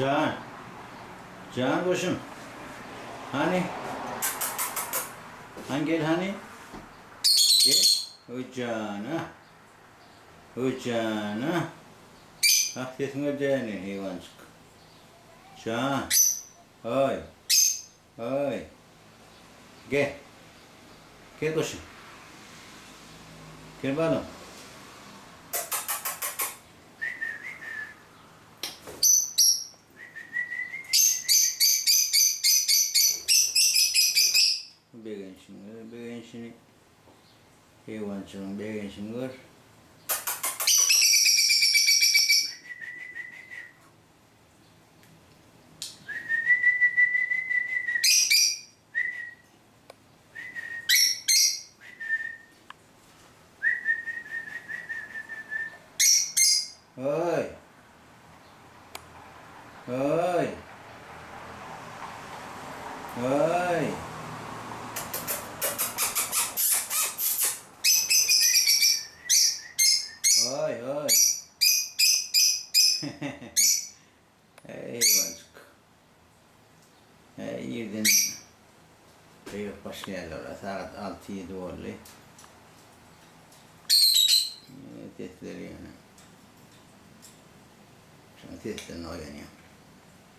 Jan. Jan guşum. Hany? Hany gel hany? Gel. Oý jana. Oý jana. Ah sesiňe däni heýwanjyk. Jan. Oý. Oý. Gel. Gel guşum. Gel balam. Begenişini gör, begenişini. Heýwançygyň begenişini gör. Oý! Oý! Oý! Oý, oý! Eýwanjyk. Irden gygyryp başlaýarlar. Sagat alty-ýedi boldy. Sesleri ýöne. Şoň seslerine oýanýan.